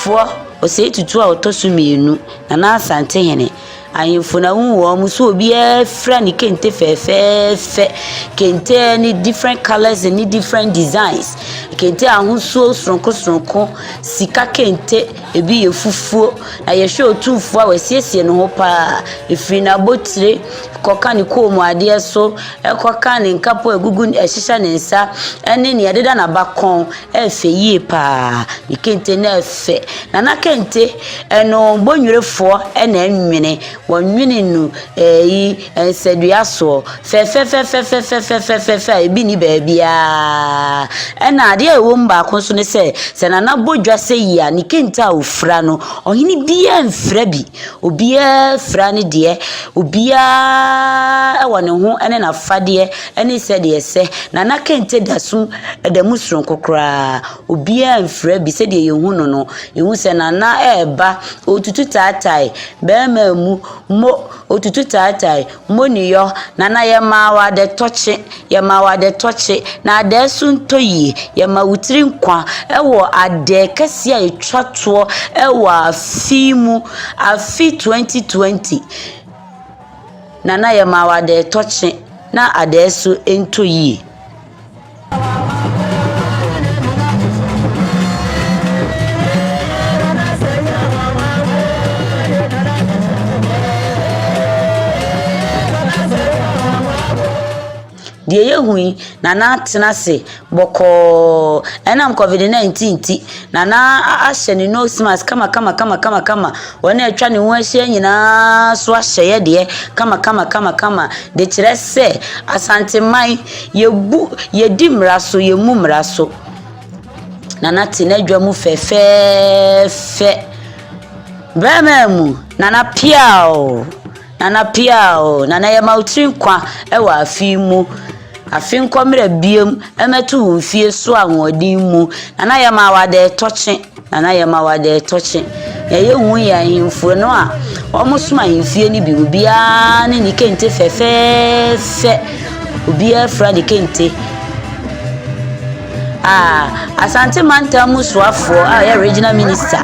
Otumfoɔ Osei Tutu a ɔtɔ so mmienu, Nana Asantehene, ahemfo na wohu wɔn sɛ obiara fira ne kente fɛfɛɛfɛ. Kente ne different colours ne different designs. Kente ahosuo soronko soronko. Sika kente, ebi yɛ fufuo. Na yɛhwɛ Otumfoɔ a wasiesie ne ho pa ara. Ɛfiri n'abotire kɔka ne kɔnmuadeɛ so, kɔka ne nkapo a ɛgugu ɛhyehyɛ ne nsa ne nea ɛdeda n'abakɔn. Ɛyɛ fɛ yie pa ara. Ne kente no yɛ fɛ. Nana kente, ɛno Bɔnwirefoɔ na ɛnwene. Wɔnwene no ɛyi nsadua soɔ fɛfɛfɛfɛfɛfɛfɛfɛ a ebi nni baabiara. Ɛna adeɛ a ɛwɔ mu baako nso ne sɛ, sɛ Nana bɔ dwa sɛ yie a, ne kente a ɔfira no, ɔhene biara mfira bi. Obiara fira ne deɛ. Obiara wɔ ne ho ne n'afadeɛ ne sɛdeɛ ɛsɛ. Nana kente da so da mu soronko koraa. Obiara mfira bi sɛdeɛ yɛhu no no. Yɛhu sɛ Nana reba, ɔretutu taatae, barima mu, mo, ɔretutu taatae, mo nneyɔ. Nana yɛmaa wo adɛtɔkye, yɛmaa wo adɛtɔkye, na adɛɛ so ntɔ yie. Yɛma wo tiri nkwa wɔ adɛɛ kɛseɛ a ɛtwa toɔ wɔ afe yi mu, afe 2020. Nana yɛmaa wo adɛɛtɔkye, na adɛɛ so ntɔ yie. Deɛ yɛhu yi, Nana atena ase bɔkɔɔ. Ɛnam Covid 19 nti, Nana ahyɛ ne nose mask kamakamakamakama. Wɔn a atwa ne ho ahyia nyinaa nso ahyɛ yɛ deɛ kamakamakamakama de kyerɛ sɛ Asanteman, yɛbu, yɛdi mmara so, yɛmmu mmara so. Nana te n'adwa mu fɛfɛɛfɛ. Barima mu, Nana peaw! Nana peaw! Nana yɛma wo tiri nkwa wɔ afe yi mu. Afe nkɔ mmerɛ biom mmɛto wo mfie so ahoɔden mu. Nana yɛma wo adɛɛtɔkye. Nana yɛma wo adɛɛtɔkye. Nea yɛhu yɛ ahemfo no a wɔsom ahemfie no bi. Obiara ne ne kente fɛfɛɛfɛ. Obiara fura ne kente. A Asante mantam mu soafoɔ a ɔyɛ regional minister,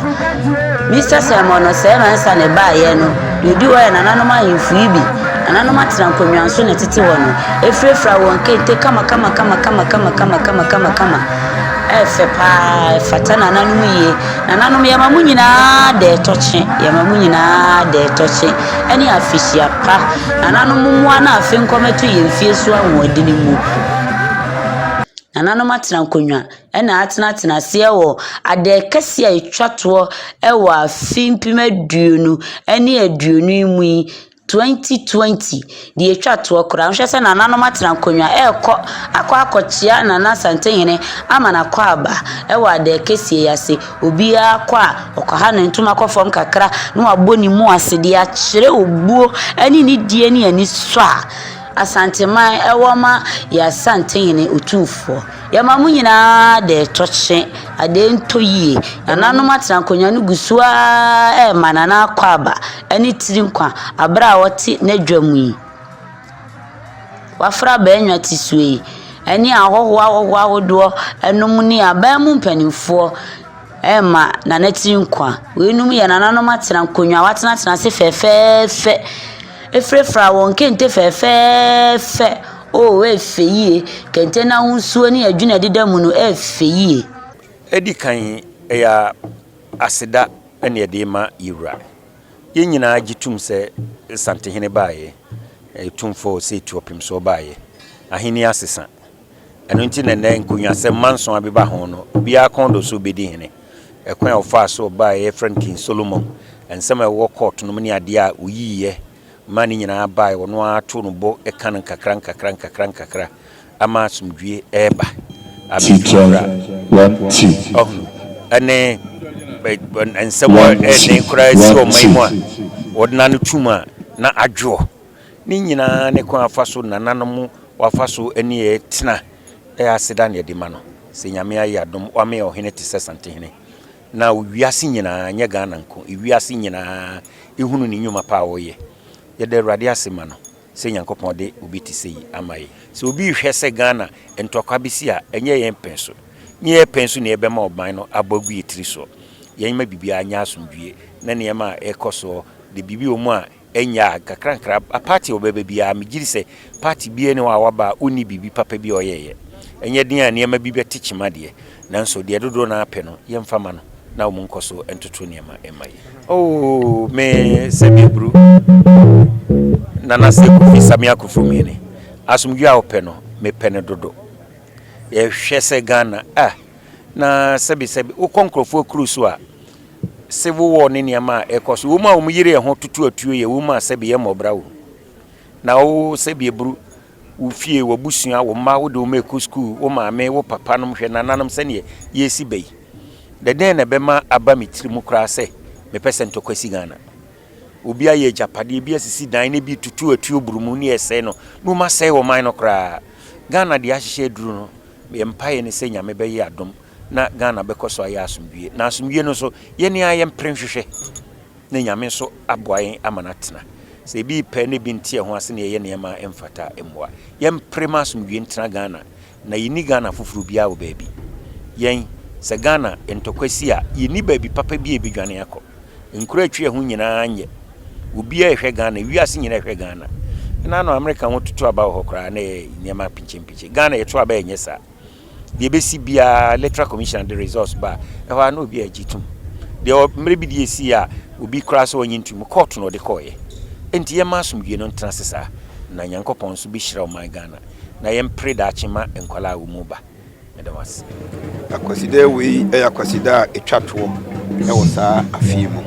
Mister Simon Osei Mensah na ɛbaeɛ no, deɛ ɔdi hɔ yɛ nananom ahemfo yi bi. Nananom atena nkonnwa so na ɛtete hɔ no, ɛfirafira wɔn kente kamakamakamakamakamakamakama. Ɛyɛ fɛ paa, ɛfata nananom yie. Nananom yɛma mo nyinaa dɛɛtɔkye, yɛma mo nyinaa dɛɛtɔkye ɛne afehyia pa. Nananom mmoa na afe nkɔmɛto yɛn fie so ahoɔdene mu. Nananom atena nkonnwa na atenatena aseɛ wɔ adeɛ kɛseɛ a ɛtwa toɔ wɔ afe 2020 yi mu yi, 2020, deɛ ɛtwa toɔ koraa. Wohwɛ sɛ nananom atena nkonnwa rekɔ akɔ akɔkyea Nana Asantehene ama no akwaaba wɔ adeɛ kɛseɛ yi ase. Obiara kɔ a, ɔkɔha ne ntoma kɔ fam kakra na wabɔ ne mu ase de akyerɛ obuo ne nidie ne anisɔ a Asanteman wɔ ma yɛn Asantehene Otumfoɔ. Yɛma mo nyinaa deɛ ɛtɔ kye, adeɛ ntɔ yie. Nananom atena nkonnwa no gu so ara rema Nana Akwaaba ne tiri nkwa berɛ a ɔte n'adwa mu yi. Wafra abannwa te soɔ yi ne ahɔhoɔ ahɔhoɔ ahodoɔ nom ne aban mu mpanimfoɔ rema Nana tiri nkwa. Weinom yɛ nananom atena nkonnwa a wɔatenatena ase fɛfɛɛfɛ firafira wɔn kente fɛfɛɛfɛ. Oh, ɛyɛ fɛ yie. Kente no ahosuo ne adwini a ɛdeda mu no, ɛyɛ fɛ yie. Edi kan, ɛyɛ aseda na yɛde rema yɛn wura. Yɛn nyinaa gye tom sɛ Santehene baeɛ, Tumfoɔ Osei Tuopemsoɔ baeɛ. Ahenni asesa. Ɛno nti na nnɛ nkonnwasɛm manson abeba ho no, obiara kɔn dɔ sɛ obedi hene. Ɛkwan a ɔfaa so baeɛ, yɛfrɛ no King Solomon, nsɛm a ɛwɔ kɔɔto no mu ne adeɛ a oyiiɛ ma ne nyinaa baeɛ, ɔno ara too no bo ka no nkakra nkakra nkakra nkakra ama asomdwie reba abɛduru wura. Ɔhunu ɛne nsɛm a ɛden koraa si ɔman mu a wɔde n'ano tum a na adwoɔ. Ne nyinaa ne kwan afa so nananom wafa so ne yɛ tena ɛyɛ aseda na yɛde ma no sɛ Nyame ayɛ adom wama yɛ ɔhene te sɛ Santehene na wiase nyinaa nyɛ Ghana nko wiase nyinaa ehunu ne nnwuma pa a ɔyɛ. Yɛda Awurade ase ma no sɛ Nyankopɔn de obi te sɛ yi ama yɛ. Sɛ obi rehwɛ sɛ Ghana ntɔkwa besi a ɛnyɛ yɛn pɛn so. Nyɛ yɛn pɛn so na yɛbɛma ɔman no abɔ agu yɛ tiri soɔ. Yɛmma biribiara nyɛ asomdwoeɛ na nneɛma a ɛrekɔ soɔ de biribi wɔ mu a ɛnyɛ a nkakrankra a party a ɔbɛba biara megye di sɛ party biara ni hɔ a waba a ɔnni biribi papa bi a ɔyɛeɛ. Ɛnyɛ den a nneɛma bi bɛte kyema deɛ, nanso deɛ dodoɔ no ara pɛ no yɛmfa ma no na wɔn nkɔ so ntoto nneɛma mma yɛn. Oh, me sɛbi aburu Nana Sɛ Kofi Samia Akufo-Mhene, asomdwoeɛ a wopɛ no, mepɛ no dodo. Yɛhwɛ sɛ Ghana, ah, na sɛbi sɛbi wokɔ nkurɔfoɔ akuru so a, civil war ne nneɛma a ɛkɔ so, wɔn a wɔn yere ho toto atuo yɛ wɔn a sɛbi yɛ mmɔbra wɔ na wo sɛbi eburu wo fie, w'abusua, wo mma wode wɔn rekɔ sukuu, wo maame, wo papa nom hwɛ nananom sɛdeɛ yɛresi ba yi. Na dɛn na ɛbɛma aba me tiri mu koraa sɛ mepɛ sɛ ntɔkwa si Ghana? Obi ayɛ agyapadeɛ, bi asisi dan na ebi tutu atuo buru mu ne ɛsɛe no, na wɔn asɛe ɔman no koraa. Ghana deɛ ahyehyɛ aduru no, yɛn mpaeɛ ne sɛ Nyame bɛyɛ adom na Ghana bɛkɔ so ayɛ asomdwie. Na asomdwie no nso, yɛn ara yɛmpere nhwehwɛ na Nyame nso aboa yɛn ama no atena. Sɛ ebi repɛ na ebi nte ɛho ase na yɛyɛ nneɛma a ɛmfata a, ɛmmoa. Yɛmpere ma asomdwie ntena Ghana. Na yɛnni Ghana foforɔ biara wɔ baabi. Yɛn, sɛ Ghana ntɔkwa si a, yɛnni baabi papa bi a yɛbɛdwane akɔ. Nkuro a atwa yɛn ho nyinaa nyɛ. Obiara rehwɛ Ghana, wiase nyinaa rehwɛ Ghana. Ɛna ano Amerika ho toto aba wɔ hɔ koraa na ɛyɛ nneɛma pinkyenpinkyen. Ghana yɛto aba ɛnyɛ saa. Deɛ ɛbɛsi biara electoral commission de results ba a, ɛhɔ ara na obiara gye tom. Deɛ mmerɛ bi deɛ ɛsii a obi koraa sɛ ɔnye ntom, court na ɔde kɔeɛ. Enti yɛmma asomdwoeɛ no ntena ase saa na Nyankopɔn nso bɛhyira ɔman Ghana na yɛmpere daakye ma nkwadaa a wɔn ba. Meda mo ase. Akwasida wei yɛ akwasida a ɛtwa toɔ wɔ saa afe yi mu.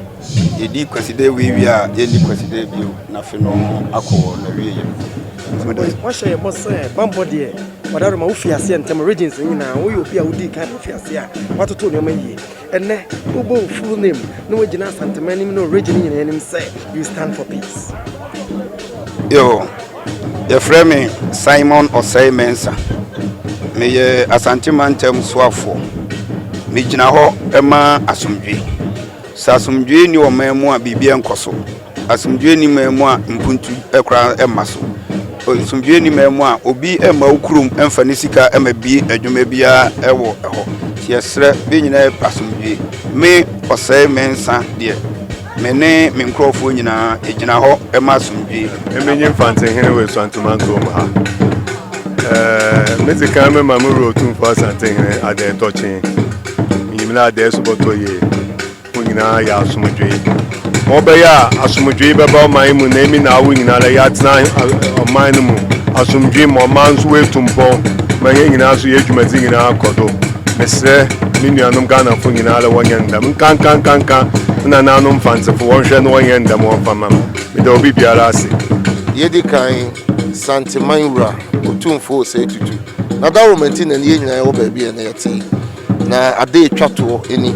Yɛdi kwasida wei wie a, yɛnni kwasida bio na afe no akɔ n'awieeɛ. Wahyɛ yɛn bɔ sɛ bammɔ deɛ Wadaroma wofi aseɛ ntɛm regions no nyinaa woyɛ obi a wodii kan fi aseɛ a woatoto nneɛma yie. Ɛnnɛ wobɔ wo full name na woagyina Asanteman anim ne wo region nyinaa anim sɛ you stand for peace. Yo, yɛfrɛ me Simon Osei Mensah. Meyɛ Asante Mantam soafoɔ. Megyina hɔ ma asomdwoe. Sɛ asomdwoe nni ɔman mu a, biribiara nkɔ so. Asomdwoe nni man mu a, mpuntu koraa mma so. Asomdwoe nni man mu a, obi mma wo kurom mfa ne sika mmɛbue adwuma biara wɔ hɔ. Nti yɛsrɛ, yɛn nyinaa yɛpɛ asomdwoe. Me, Ɔsɛe Mensah deɛ, me ne me nkurɔfoɔ nyinaa, yɛgyina hɔ ma asomdwoe. Emi nye Mfantsehene wɔ Esuantse Mantow mu ha. Ɛɛ, medzi kan mema mo wura Otumfoɔ Asantehene adɛɛtɔkyee. Minyim dɛ adɛɛ so bɔtɔ yie. Ho nyinaa yɛ asomdwee. Ma ɔbɛyɛ a asomdwee bɛba ɔman yi mu na emi na awo nyinara yɛatsena ɔman no mu asomdwee ma ɔman nso oetu mpɔn ma hɛn nyinaa so hɛn dwumadzi nyinaa akɔ do. Meserɛ me nuanom Ghanafo nyinara wɔnyɛ no dɛm, nkankankanka me nanaanom Mfantsefo wɔnhwɛ na wɔnyɛ no dɛm wɔmfa mma me. Meda obi biara ase. Deɛ edi kan, Santeman Wura, Otumfoɔ Osei Tutu, n'adaworoma nti na yɛn nyinaa yɛwɔ baabi a ɛnnɛ yɛte yi. Na ade a etwa toɔ ni,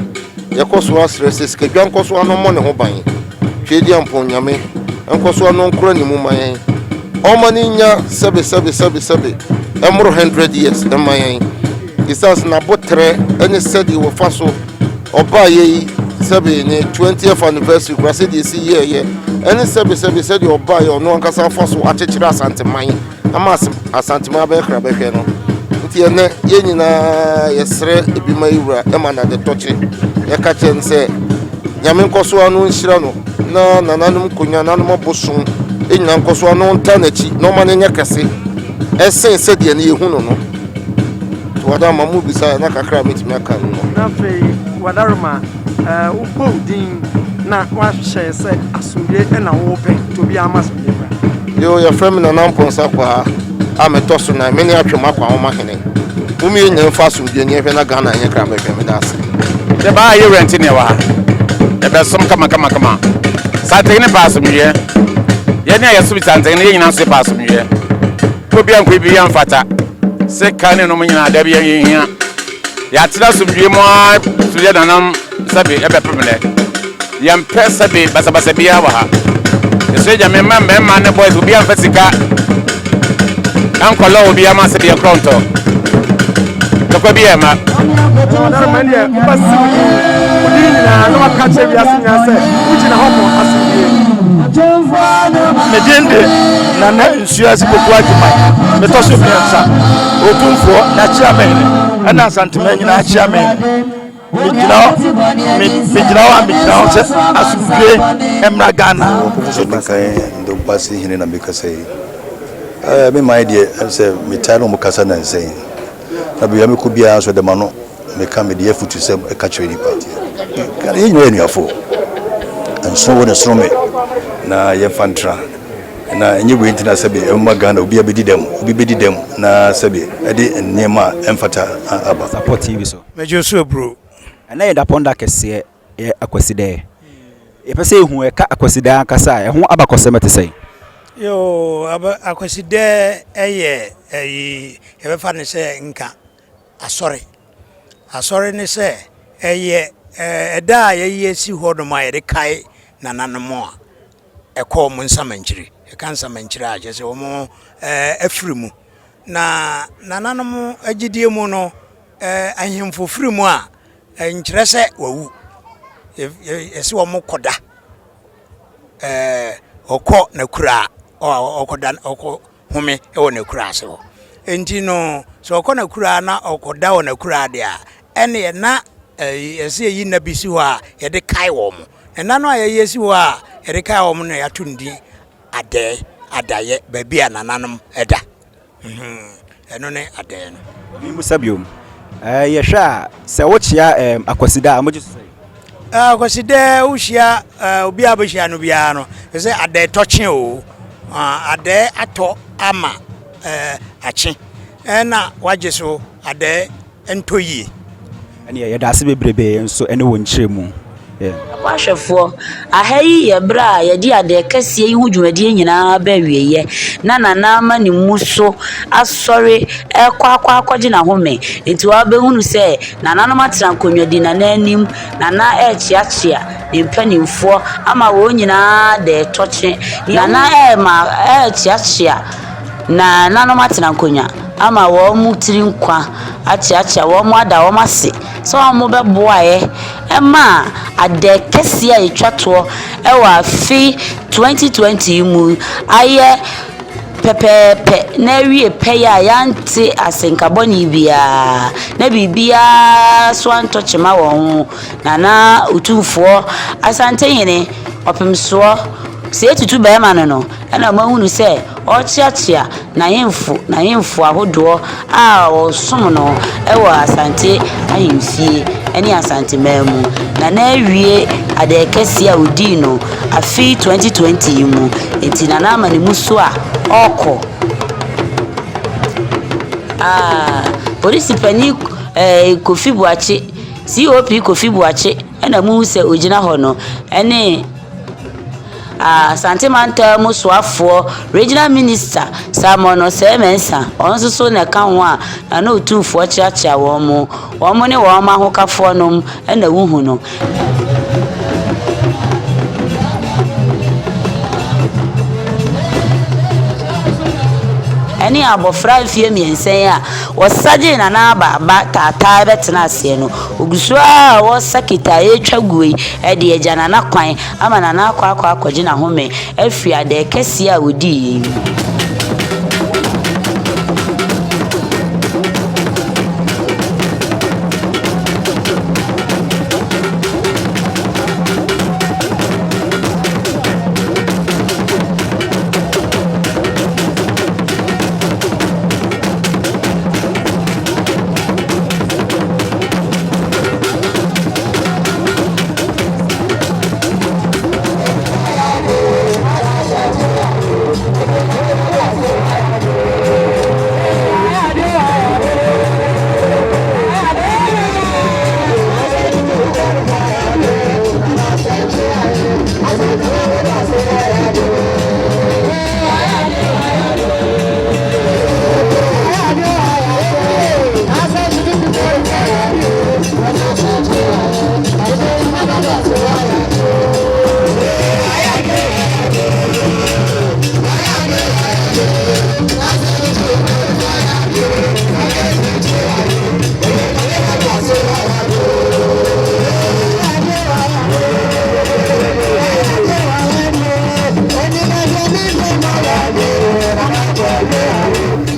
Yɛkɔ so ara srɛ sɛ sikadwa nkɔ so ara na ɔmmɔ ne ho ban, Tweaduampɔn Nyame nkɔ so ara na ɔnkora ne mu mma yɛn, ɔmma no nnya sɛbe sɛbe sɛbe sɛbe ɛmmoro hundred years mma yɛn, esiane sɛ n'aboterɛ ne sɛdeɛ wɔfa so ɔbaeɛ yi sɛbe ne twentieth anniversary koraa sɛdeɛ ɛsi yɛɛyɛ ɛne sɛbe sɛbe sɛdeɛ ɔbaeɛ ɔno ankasa afa so akyekyere Asanteman. ama Asanteman abɛyɛ krabɛhwɛ no. Nti ɛnɛ yɛn nyinaa yɛsrɛ ebi ma yi wura ɛma no adetɔkye. Yɛka kyerɛ no sɛ Nyame nkɔso ano nhyira no na nananom nkonya nananom abosom nyinaa nkɔso ano nta n'akyi na ɔma no nyɛ kɛse ɛsen sɛdeɛ no yɛhu no no. Nti Wadaroma mo bisa na kakra a mɛtumi aka no no. Na afei Wadaroma wobɔ wo din na woahyɛ sɛ asomdwoe na wopɛ nti obiara mma asomdwoe mmra. Yoo yɛfrɛ me Nana Mponsah Kwaa a metɔ so nan, mene Atwem Akwanwoma hene. Mom yɛn nyinaa mfa asomdwoe nyɛ hwɛ na Ghana nyɛ kra bɛhwɛ. Meda ase. Yɛ baa yɛ wura nti na yɛwɔ ha. Yɛbɛsom kama kama kama. Santehene pɛ asomdwoeɛ. Yɛne a yɛsom Santehene yɛn nyinaa nso yɛpɛ asomdwoeɛ. Obiara nkɔ bi yɛmfata. Sika ne nom nyinaa dabi yɛn yɛhia. Yɛatena asomdwoeɛ mu ara so yɛ nananom sɛbe ɛbɛpem nnɛ. Yɛmpɛ sɛbe basabasa biara wɔ ha. Yɛsrɛ Nyame mma mmarima ne boys obiara mfa sika nkɔlɔ obiara ma sɛbe yɛkorɔ ntɔ. Ntɔkwa bi ɛmma. Ɔdarima deɛ wobɛsi wo din wo din nyinaa na waka kyerɛ wiase nyinaa sɛ wogyina hɔ ma asomdwie. Me din de Nana Nsuase Poku Agyeman, metɔ so mmiɛnsa, Otumfoɔ, n'Akyeamehene, ɛna Asanteman nyinaa Akyeamehene. Megyina hɔ, megyina hɔ a megyina hɔ sɛ asomdwoe mmra Ghana. Ɔdi kan Ndompase hene na mekasa yi. Ɛɛ me man deɛ sɛ metaa ne wɔn kasa nansa yi. Na baabi a mekɔ biara nso dɛm ano meka mede afutusɛm ɛka kyerɛ nipa. Ghana yɛn nyinaa yɛ anuafoɔ. Nso wo ne sono me na yɛmfa ntra. Na ɛnyɛ wei nti na sɛbe ɛbɛma Ghana obi abɛdi dɛm, obi bɛdi dɛm na sɛbe ɛde nneɛma a ɛmfata aba. Support TV so. Megye so aburo. Ɛnɛ yɛ dapɔnda kɛseɛ yɛ Akwasidɛɛ. Yɛpɛ sɛ yɛhu ɛka Akwasidɛɛ ankasa a, ɛho abakɔsɛm ɛte sɛn? Yoo, aba Akwasidɛɛ ɛyɛ ɛyi yɛbɛfa no sɛ nka asɔre. Asɔre ne sɛ ɛyɛ ɛda a yɛyi asi hɔ nom a yɛde kae nananom a ɛkɔ wɔn nsamankyire. Yɛka nsamankyire a kyerɛ sɛ wɔn afiri mu. Na nananom gyidie mu no, ahemfo firi mu a, ɛnkyerɛ sɛ wɔawu. Yɛse wɔn kɔda. Ɔkɔ n'akuraa, ɔkɔda ɔkɔ home wɔ n'akuraa ase hɔ. Nti no, sɛ ɔkɔ n'akuraa na ɔkɔda wɔ n'akuraa deɛ a, ɛneɛ na yɛse yɛyi nna bi si hɔ a yɛde kae wɔn. Na nna no a yɛyi asi hɔ a yɛde kae wɔn no yɛato no din Adɛɛ, Adayɛ, baabi a nananom da. Ɛno ne Adɛɛ no. Memmisa biom. Ɛɛ yɛhwɛ a, sɛ wokyea ɛɛm Akwasida a, mogye so sɛn? Akwasida wohyia obi a wobɛhyia no biara no, ɛsɛ adɛɛ tɔkye o. Adɛɛ atɔ ama akye. Ɛna wagye so adɛɛ ntɔ yie. Ɛneɛ yɛda ase bebrebee nso ɛne wo nkyerɛmu. Yeah. Ahwɛfoɔ, aha yi yɛ berɛ a yɛde adeɛ kɛseɛ yi ho dwumadie nyinaa ba awieeɛ na Nana ama ne mu so asɔre rekɔ akɔ akɔgye n'ahome. Enti wabɛhunu sɛ nananom atena nkonnwa di Nana anim, Nana rekyeakyea ne mpanimfoɔ ama wɔn nyinaa de retɔkye. Nana rema rekyeakyea nananom atena nkonnwa ama wɔn tiri nkwa akyeakyea wɔn ada wɔn ase sɛ wɔbɛboaeɛ maa adɛ kɛseɛ a ɛtwa toɔ wɔ afe 2020 yi mu ayɛ pɛpɛɛpɛ na awie pɛyɛ a yɛante asenka bɔne biara na biribiara so antɔ kyema wɔ ho. Nana Otumfoɔ Asantehene Ɔpemsoɔ, sɛ yɛtutu barima no no, ɛna moahunu sɛ ɔrekyeakyea n'ahemfo n'ahemfo ahodoɔ a wɔsom no wɔ Asante ahemfie ne Asanteman mu. Na na awie adɛɛ kɛseɛ a ɔdii no afe 2020 yi mu. Enti Nana ama ne mu so a ɔrekɔ. Ah, polisi panin eh, Kofi Boakye, COP Kofi Boakye ɛna muhu sɛ ɔgyina hɔ no ɛne Asante mantam mu soafoɔ, Regional Minister, Simon Osei Mensah, ɔno nso so na ɛka ho a na na Otumfoɔ kyeakyea wɔn. Wɔn ne wɔn ahokafoɔ nom na wohu no. Ɛne abɔfra mfeɛ mmiɛnsa yi a wɔsa gyee Nana Aba aba taataa bɛtena aseɛ no, ɔgu so ara a wɔresa kete a ɛretwa guo yi de agya Nana kwan ama Nana akɔ akɔ akɔgye n'ahome afiri adɛɛ kɛseɛ a ɔdiiɛ yi mu.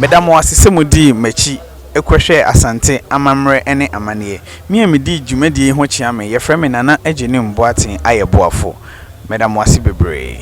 Meda mo ase sɛ modii m'akyi. kɔhwɛɛ Asante amammerɛ ne amanneɛ. Me a medii dwumadie yi ho kyea me, yɛfrɛ me Nana Agyenim Boateng Ayɛboafo. Meda mo ase bebree.